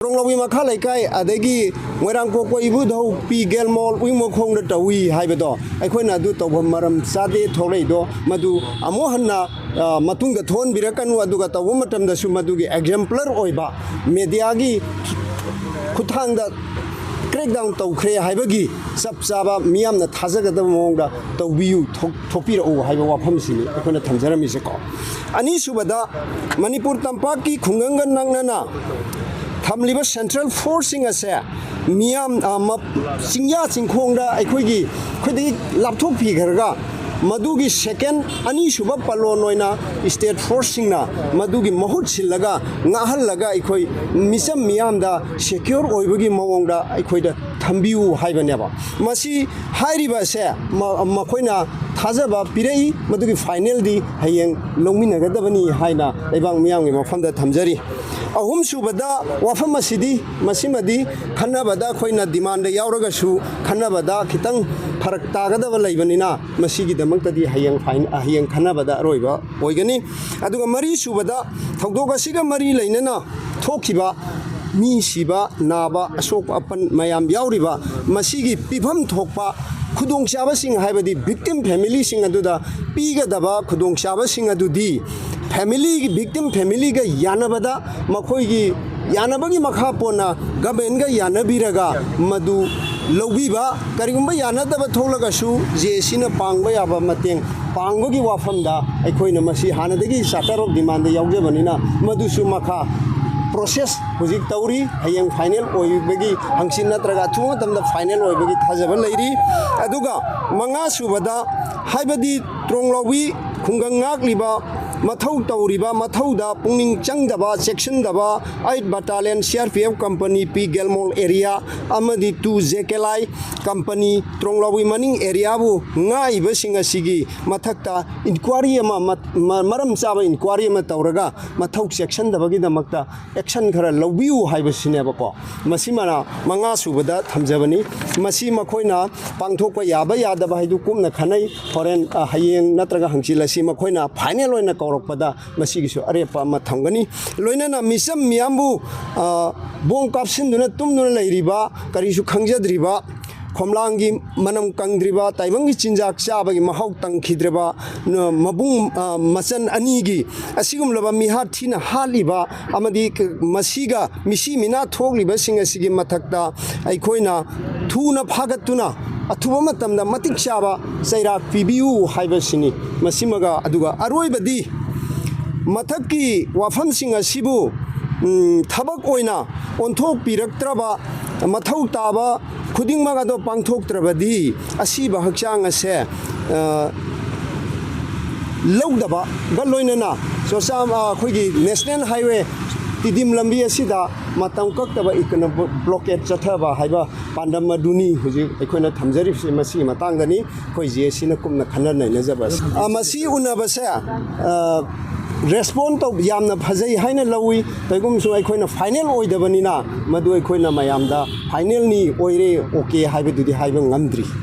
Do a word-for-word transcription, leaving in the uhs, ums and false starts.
ꯇ꯭ꯔꯣꯡꯂꯥꯎꯕꯤ ꯃꯈꯥ ꯂꯩꯀꯥꯏ, ꯑꯗꯒꯤ ꯃꯣꯏꯔꯥꯡ ꯀꯣꯛꯄ ꯏꯕꯨꯙꯧ ꯄꯤ ꯒꯦꯜꯃꯣꯜ ꯎꯏꯃꯣꯈꯣꯡꯗ ꯇꯧꯏ ꯍꯥꯏꯕꯗꯣ, ꯑꯩꯈꯣꯏꯅ ꯑꯗꯨ ꯇꯧꯐꯝ ꯃꯔꯝ ꯆꯥꯗꯦ ꯊꯣꯛꯂꯛꯏꯗꯣ, ꯃꯗꯨ ꯑꯃꯨꯛ ꯍꯟꯅ, ꯑ, ꯃꯇꯨꯡꯗ ꯊꯣꯛꯍꯟꯕꯤꯔꯛꯀꯅꯨ, ꯑꯗꯨꯒ ꯇꯧꯕ ꯃꯇꯝꯗꯁꯨ ꯃꯗꯨꯒꯤ ꯑꯦꯛꯖꯦꯝꯄ꯭ꯂꯔ ꯑꯣꯏꯕ ꯃꯦꯗꯤꯌꯥꯒꯤ ꯈꯨꯠꯊꯥꯡꯗ ꯀ꯭ꯔꯦꯛꯗꯥꯎꯟ ꯇꯧꯈ꯭ꯔꯦ ꯍꯥꯏꯕꯒꯤ ꯆꯞ ꯆꯥꯕ ꯃꯤꯌꯥꯝꯅ ꯊꯥꯖꯒꯗꯕ ꯃꯑꯣꯡꯗ ꯇꯧꯕꯤꯌꯨ, ꯊꯣꯛ-, ꯊꯣꯛꯄꯤꯔꯛꯎ ꯍꯥꯏꯕ ꯋꯥꯐꯝꯁꯤꯅꯤ ꯑꯩꯈꯣꯏꯅ ꯊꯝꯖꯔꯝꯃꯤꯁꯦꯀꯣ꯫ ꯑꯅꯤꯁꯨꯕꯗ, ꯃꯅꯤꯄꯨꯔ ꯇꯝꯄꯥꯛꯀꯤ ꯈꯨꯡꯒꯪꯒ ꯅꯛꯅꯅ ꯊꯝꯂꯤꯕ ꯁꯦꯟꯇ꯭ꯔꯦꯜ ꯐꯣꯔꯁꯁꯤꯡ ꯑꯁꯦ ꯃꯤꯌꯥꯝ, ꯑ, ꯃ-, ꯆꯤꯡꯌꯥ ꯆꯤꯡꯈꯣꯡꯗ ꯑꯩꯈꯣꯏꯒꯤ, ꯑꯩꯈꯣꯏꯗꯒꯤ ꯂꯥꯞꯊꯣꯛꯄꯤꯈ꯭ꯔꯒ, ꯃꯗꯨꯒꯤ ꯁꯦꯀꯦꯟ ꯑꯅꯤꯁꯨꯕ ꯄꯂꯣꯟ ꯑꯣꯏꯅ ꯁ꯭ꯇꯦꯠ ꯐꯣꯔꯁꯁꯤꯡꯅ ꯃꯗꯨꯒꯤ ꯃꯍꯨꯠ ꯁꯤꯜꯂꯒ, ꯉꯥꯛꯍꯜꯂꯒ, ꯑꯩꯈꯣꯏ ꯃꯤꯆꯝ ꯃꯤꯌꯥꯝꯗ ꯁꯦꯀ꯭ꯌꯣꯔ ꯑꯣꯏꯕꯒꯤ ꯃꯑꯣꯡꯗ ꯑꯩꯈꯣꯏꯗ ꯊꯝꯕꯤꯌꯨ ꯍꯥꯏꯕꯅꯦꯕ꯫ ꯃꯁꯤ ꯍꯥꯏꯔꯤꯕ ꯑꯁꯦ ꯃ-, ꯃꯈꯣꯏꯅ ꯊꯥꯖꯕ ꯄꯤꯔꯛꯏ, ꯃꯗꯨꯒꯤ ꯐꯥꯏꯅꯦꯜꯗꯤ ꯍꯌꯦꯡ ꯂꯧꯃꯤꯟꯅꯒꯗꯕꯅꯤ ꯍꯥꯏꯅ ꯂꯩꯕꯥꯛ ꯃꯤꯌꯥꯝꯒꯤ ꯃꯐꯝꯗ ꯊꯝꯖꯔꯤ꯫ ꯑꯍꯨꯝꯁꯨꯕꯗ, ꯋꯥꯐꯝ ꯑꯁꯤꯗꯤ, ꯃꯁꯤꯃꯗꯤ ꯈꯟꯅꯕꯗ ꯑꯩꯈꯣꯏꯅ ꯗꯤꯃꯥꯟꯗ ꯌꯥꯎꯔꯒꯁꯨ ꯈꯟꯅꯕꯗ ꯈꯤꯇꯪ ꯐꯔꯛ ꯇꯥꯒꯗꯕ ꯂꯩꯕꯅꯤꯅ, ꯃꯁꯤꯒꯤꯗꯃꯛꯇꯗꯤ ꯍꯌꯦꯡ ꯐꯥꯏꯟ-, ꯍꯌꯦꯡ ꯈꯟꯅꯕꯗ ꯑꯔꯣꯏꯕ ꯑꯣꯏꯒꯅꯤ꯫ ꯑꯗꯨꯒ ꯃꯔꯤꯁꯨꯕꯗ, ꯊꯧꯗꯣꯛ ꯑꯁꯤꯒ ꯃꯔꯤ ꯂꯩꯅꯅ ꯊꯣꯛꯈꯤꯕ ꯃꯤ ꯁꯤꯕ, ꯅꯥꯕ, ꯑꯁꯣꯛ ꯑꯄꯟ ꯃꯌꯥꯝ ꯌꯥꯎꯔꯤꯕ ꯃꯁꯤꯒꯤ ꯄꯤꯐꯝ ꯊꯣꯛꯄ ꯈꯨꯗꯣꯡꯆꯥꯕꯁꯤꯡ, ꯍꯥꯏꯕꯗꯤ ꯚꯤꯛꯇꯤꯝ ꯐꯦꯃꯤꯂꯤꯁꯤꯡ ꯑꯗꯨꯗ ꯄꯤꯒꯗꯕ ꯈꯨꯗꯣꯡꯆꯥꯕꯁꯤꯡ ꯑꯗꯨꯗꯤ ꯐꯦꯃꯤꯂꯤꯒꯤ, ꯚꯤꯛꯇꯤꯝ ꯐꯦꯃꯤꯂꯤꯒ ꯌꯥꯅꯕꯗ, ꯃꯈꯣꯏꯒꯤ ꯌꯥꯅꯕꯒꯤ ꯃꯈꯥ ꯄꯣꯟꯅ ꯒꯃꯦꯟꯒ ꯌꯥꯅꯕꯤꯔꯒ ꯃꯗꯨ ꯂꯧꯕꯤꯕ, ꯀꯔꯤꯒꯨꯝꯕ ꯌꯥꯅꯗꯕ ꯊꯣꯛꯂꯒꯁꯨ ꯖꯦ ꯑꯦ ꯁꯤꯅ ꯄꯥꯡꯕ ꯌꯥꯕ ꯃꯇꯦꯡ ꯄꯥꯡꯕꯒꯤ ꯋꯥꯐꯝꯗ ꯑꯩꯈꯣꯏꯅ ꯃꯁꯤ ꯍꯥꯟꯅꯗꯒꯤ ꯆꯥꯔꯇꯔ ꯑꯣꯐ ꯗꯤꯃꯥꯟꯗ ꯌꯥꯎꯖꯕꯅꯤꯅ, ꯃꯗꯨꯁꯨ ꯃꯈꯥ ꯄ꯭ꯔꯣꯁꯦꯁ ꯍꯧꯖꯤꯛ ꯇꯧꯔꯤ꯫ ꯍꯌꯦꯡ ꯐꯥꯏꯅꯦꯜ ꯑꯣꯏꯕꯒꯤ, ꯍꯪꯆꯤꯠ ꯅꯠꯇ꯭ꯔꯒ ꯑꯊꯨꯕ ꯃꯇꯝꯗ ꯐꯥꯏꯅꯦꯜ ꯑꯣꯏꯕꯒꯤ ꯊꯥꯖꯕ ꯂꯩꯔꯤ꯫ ꯑꯗꯨꯒ ꯃꯉꯥ ꯁꯨꯕꯗ, ꯍꯥꯏꯕꯗꯤ ꯇ꯭ꯔꯣꯡꯂꯥꯎꯕꯤ ꯈꯨꯡꯒꯪ ꯉꯥꯛꯂꯤꯕ, ꯃꯊꯧ ꯇꯧꯔꯤꯕ ꯃꯊꯧꯗ ꯄꯨꯛꯅꯤꯡ ꯆꯪꯗꯕ, ꯆꯦꯛꯁꯤꯟꯗꯕ, eight battalion C R P F company P Gelmol area ꯑꯃꯗꯤ two J K LI company ꯇ꯭ꯔꯣꯡꯂꯥꯎꯕꯤ ꯃꯅꯤꯡ ꯑꯦꯔꯤꯌꯥꯕꯨ ꯉꯥꯛꯏꯕꯁꯤꯡ ꯑꯁꯤꯒꯤ ꯃꯊꯛꯇ ꯏꯟꯀ꯭ꯋꯥꯔꯤ ꯑꯃ ꯃ-, ꯃ-, ꯃꯔꯝ ꯆꯥꯕ ꯏꯟꯀ꯭ꯋꯥꯔꯤ ꯑꯃ ꯇꯧꯔꯒ ꯃꯊꯧ ꯆꯦꯛꯁꯤꯟꯗꯕꯒꯤꯗꯃꯛꯇ ꯑꯦꯛꯁꯟ ꯈꯔ ꯂꯧꯕꯤꯌꯨ ꯍꯥꯏꯕꯁꯤꯅꯦꯕꯀꯣ꯫ ꯃꯁꯤꯃꯅ ꯃꯉꯥ ꯁꯨꯕꯗ ꯊꯝꯖꯕꯅꯤ꯫ ꯃꯁꯤ ꯃꯈꯣꯏꯅ ꯄꯥꯡꯊꯣꯛꯄ ꯌꯥꯕ ꯌꯥꯗꯕ ꯍꯥꯏꯗꯨ ꯀꯨꯞꯅ ꯈꯟꯅꯩ꯫ ꯍꯣꯔꯦꯟ, ꯑ, ꯍꯌꯦꯡ ꯅꯠꯇ꯭ꯔꯒ ꯍꯪꯆꯤꯠ ꯑꯁꯤ ꯃꯈꯣꯏꯅ ꯐꯥꯏꯅꯦꯜ ꯑꯣꯏꯅ ꯍꯧꯔꯛꯄꯗ ꯃꯁꯤꯒꯤꯁꯨ ꯑꯔꯦꯞꯄ ꯑꯃ ꯊꯝꯒꯅꯤ꯫ ꯂꯣꯏꯅꯅ ꯃꯤꯆꯝ ꯃꯤꯌꯥꯝꯕꯨ, ꯑ, ꯕꯣꯝ ꯀꯥꯞꯁꯤꯟꯗꯨꯅ ꯇꯨꯝꯗꯨꯅ ꯂꯩꯔꯤꯕ, ꯀꯔꯤꯁꯨ ꯈꯪꯖꯗ꯭ꯔꯤꯕ, ꯈꯣꯝꯂꯥꯡꯒꯤ ꯃꯅꯝ ꯀꯪꯗ꯭ꯔꯤꯕ, ꯇꯥꯏꯕꯪꯒꯤ ꯆꯤꯟꯖꯥꯛ ꯆꯥꯕꯒꯤ ꯃꯍꯥꯎ ꯇꯪꯈꯤꯗ꯭ꯔꯕ, ꯅ-, ꯃꯕꯨꯡ, ꯑ, ꯃꯆꯟ ꯑꯅꯤꯒꯤ ꯑꯁꯤꯒꯨꯝꯂꯕ ꯃꯤꯍꯥꯠ ꯊꯤꯅ ꯍꯥꯠꯂꯤꯕ ꯑꯃꯗꯤ ꯀ-, ꯃꯁꯤꯒ ꯃꯤꯁꯤ ꯃꯤꯅꯥ ꯊꯣꯛꯂꯤꯕꯁꯤꯡ ꯑꯁꯤꯒꯤ ꯃꯊꯛꯇ ꯑꯩꯈꯣꯏꯅ ꯊꯨꯅ ꯐꯥꯒꯠꯇꯨꯅ ꯑꯊꯨꯕ ꯃꯇꯝꯗ ꯃꯇꯤꯛ ꯆꯥꯕ ꯆꯩꯔꯥꯛ ꯄꯤꯕꯤꯌꯨ ꯍꯥꯏꯕꯁꯤꯅꯤ꯫ ꯃꯁꯤꯃꯒ ꯑꯗꯨꯒ ꯑꯔꯣꯏꯕꯗꯤ ꯃꯊꯛꯀꯤ ꯋꯥꯐꯝꯁꯤꯡ ꯑꯁꯤꯕꯨ, ꯎꯝ, ꯊꯕꯛ ꯑꯣꯏꯅ ꯑꯣꯟꯊꯣꯛꯄꯤꯔꯛꯇ꯭ꯔꯕ, ꯃꯊꯧ ꯇꯥꯕ ꯈꯨꯗꯤꯡꯃꯛ ꯑꯗꯣ ꯄꯥꯡꯊꯣꯛꯇ꯭ꯔꯕꯗꯤ ꯑꯁꯤꯕ ꯍꯛꯆꯥꯡ ꯑꯁꯦ, ꯑ, ꯂꯧꯗꯕꯒ ꯂꯣꯏꯅꯅ ꯆꯣꯆꯥ-, ꯑ, ꯑꯩꯈꯣꯏꯒꯤ ꯅꯦꯁꯅꯦꯜ ꯍꯥꯏꯋꯦ ꯇꯤꯗꯤꯝ ꯂꯝꯕꯤ ꯑꯁꯤꯗ ꯃꯇꯝ ꯀꯛꯇꯕ ꯏꯀꯣꯅꯣꯃꯤꯛ ꯕ꯭ꯂꯣꯀꯦꯠ ꯆꯠꯊꯕ ꯍꯥꯏꯕ ꯄꯥꯟꯗꯝ ꯑꯗꯨꯅꯤ ꯍꯧꯖꯤꯛ ꯑꯩꯈꯣꯏꯅ ꯊꯝꯖꯔꯤꯕꯁꯤ꯫ ꯃꯁꯤꯒꯤ ꯃꯇꯥꯡꯗꯅꯤ ꯑꯩꯈꯣꯏ ꯖꯦ ꯑꯦ ꯁꯤꯅ ꯀꯨꯞꯅ ꯈꯟꯅ ꯅꯩꯅꯖꯕ ꯑꯁꯤ꯫ ꯑ, ꯃꯁꯤ ꯎꯅꯕꯁꯦ, ꯑ, ꯔꯦꯁꯄꯣꯟ ꯇꯧ-, ꯌꯥꯝꯅ ꯐꯖꯩ ꯍꯥꯏꯅ ꯂꯧꯏ꯫ ꯀꯩꯒꯨꯝꯕꯁꯨ ꯑꯩꯈꯣꯏꯅ ꯐꯥꯏꯅꯦꯜ ꯑꯣꯏꯗꯕꯅꯤꯅ ꯃꯗꯨ ꯑꯩꯈꯣꯏꯅ ꯃꯌꯥꯝꯗ ꯐꯥꯏꯅꯦꯜꯅꯤ, ꯑꯣꯏꯔꯦ, ꯑꯣꯀꯦ ꯍꯥꯏꯕꯗꯨꯗꯤ ꯍꯥꯏꯕ ꯉꯝꯗ꯭ꯔꯤ꯫